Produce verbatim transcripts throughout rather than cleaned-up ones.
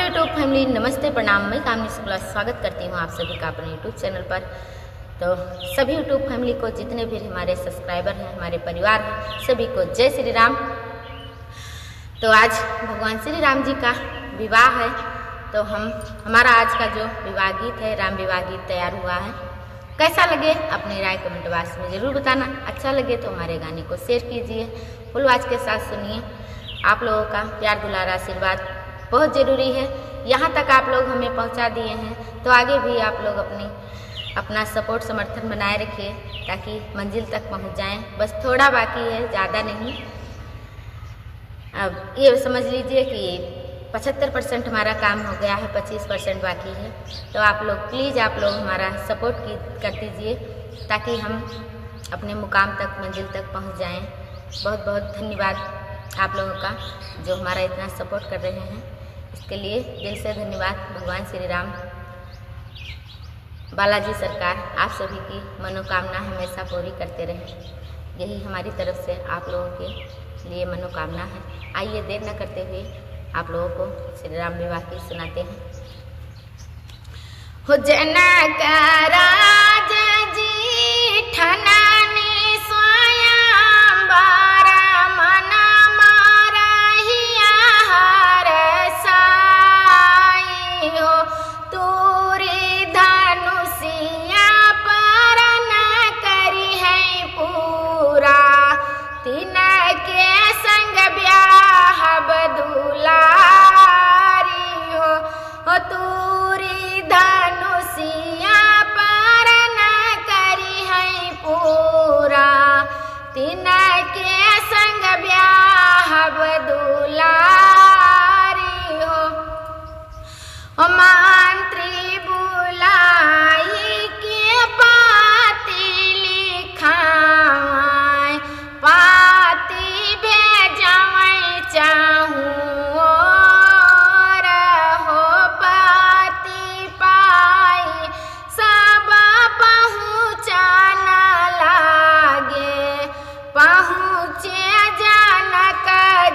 YouTube family, नमस्ते, प्रणाम। मैं कामिनी शुक्ला स्वागत करती हूँ आप सभी का अपने YouTube channel पर। तो सभी YouTube family को, जितने भी हमारे subscriber हैं, हमारे परिवार हैं, सभी को जय श्री राम। तो आज भगवान श्री राम जी का विवाह है, तो हम, हमारा आज का जो विवाह गीत है, राम विवाह गीत तैयार हुआ है। कैसा लगे, अपनी राय comment box में ज़रूर बताना। अच्छा लगे तो हमारे गाने को share कीजिए, full watch के साथ सुनिए। आप लोगों का प्यार, दुलार, आशीर्वाद बहुत ज़रूरी है। यहाँ तक आप लोग हमें पहुँचा दिए हैं, तो आगे भी आप लोग अपनी, अपना support, समर्थन बनाए रखिए, ताकि मंजिल तक पहुँच जाएं। बस थोड़ा बाकी है, ज़्यादा नहीं। अब ये समझ लीजिए कि पचहत्तर percent हमारा काम हो गया है, पच्चीस percent बाकी है। तो आप लोग, please, आप लोग हमारा support की, कर दीजिए, ताकि हम अपने मुकाम तक, मंजिल तक पहुंच जाएं। बहुत बहुत धन्यवाद आप लोगों का, जो हमारा इतना support कर रहे हैं, इसके लिए दिल से धन्यवाद। भगवान श्री राम, बालाजी सरकार, आप सभी की मनोकामना हमेशा पूरी करते रहें, यही हमारी तरफ से आप लोगों के लिए मनोकामना है। आइए, देर न करते हुए आप लोगों को श्री राम विवाह की सुनाते हैं। हो जनक राज जी ठननी स्वयंवर, मन मारहिया हरसाई हो। तूरी धनुषिया परन करिहैं पूरा, तिनके संग ब्याहब दुलारी हो। हो तूरी धनुषिया परन करिहैं पूरा, तिनके संग ब्याहब दुलारी हो। ओ मंत्री बुलाई के पाती लिखावैं, पाती भेजवैं चाहूँ ओर हो। पाती पाई सब पहुँचन लागे, पहुँचे जनक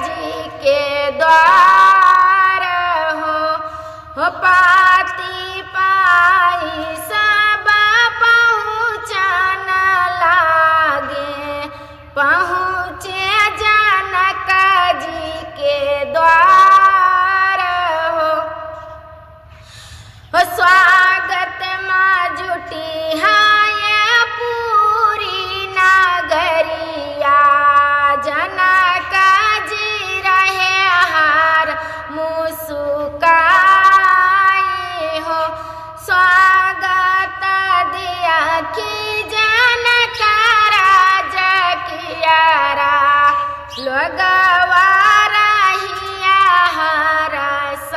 जी के द्वार हो। हो पाती पाई सब पहुँचन लागे, पहुँचे जनक जी के द्वार हो। हो स्वागत मा जुटी है पूरी नगरिया, जनक जी रहे हर मुस्काई हो। स्वागत देखी जनक राज कियारा, लोगवा रहिया हरसाई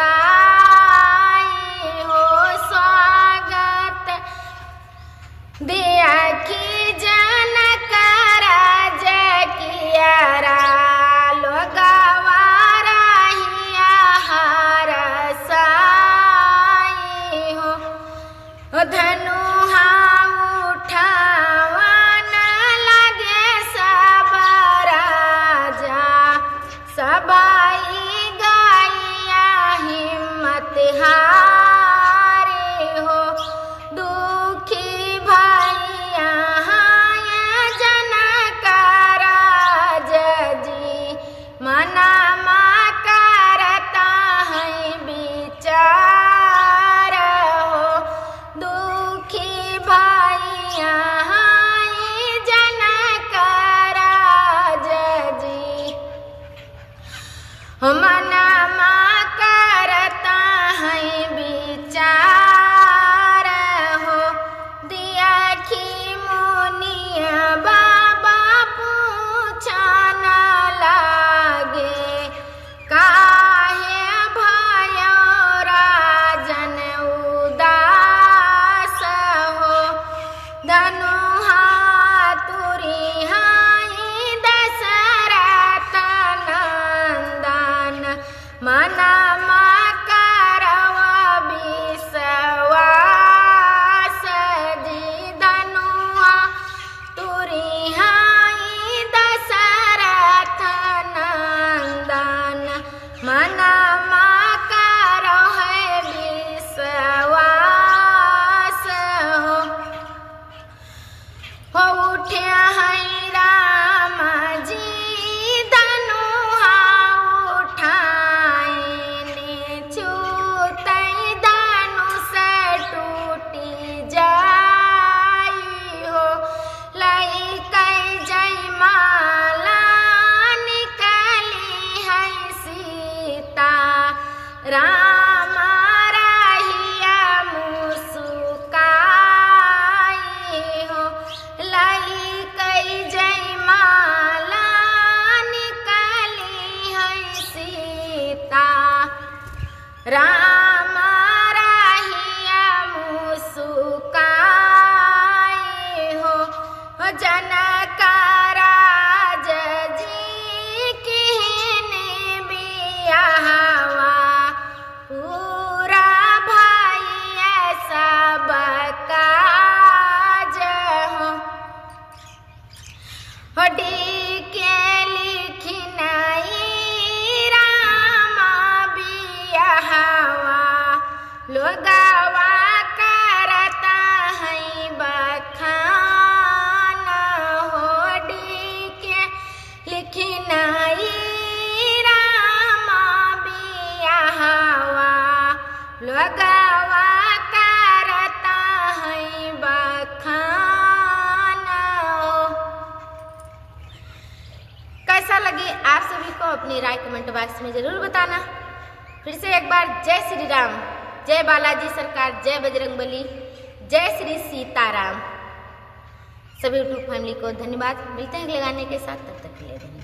हो। स्वागत देखी जनक राज कियारा, लोगवा रहिया हर राम रहिया मुसुकाई हो, लइकई जयमाला निकली है सीता। राम रहिया मुसुकाई हो, जनक राज जी किहिन बियाहवा। पूरा भइया सब काज हो। हो डीके लिखिन ई राम बियाहवा, लोगवा करत है बखान। हो डीके लिखिन ई राम बियाहवा, लोगवा करत है बखान। कैसा लगी आप सभी को, अपनी राय comment box में जरूर बताना। फिर से एक बार जय श्री राम, जय बालाजी सरकार, जय बजरंग बली, जय श्री सीताराम। सभी YouTube family को धन्यवाद। मिलते हैं अगले गाने के साथ, तब तक के लिए धन्यवाद।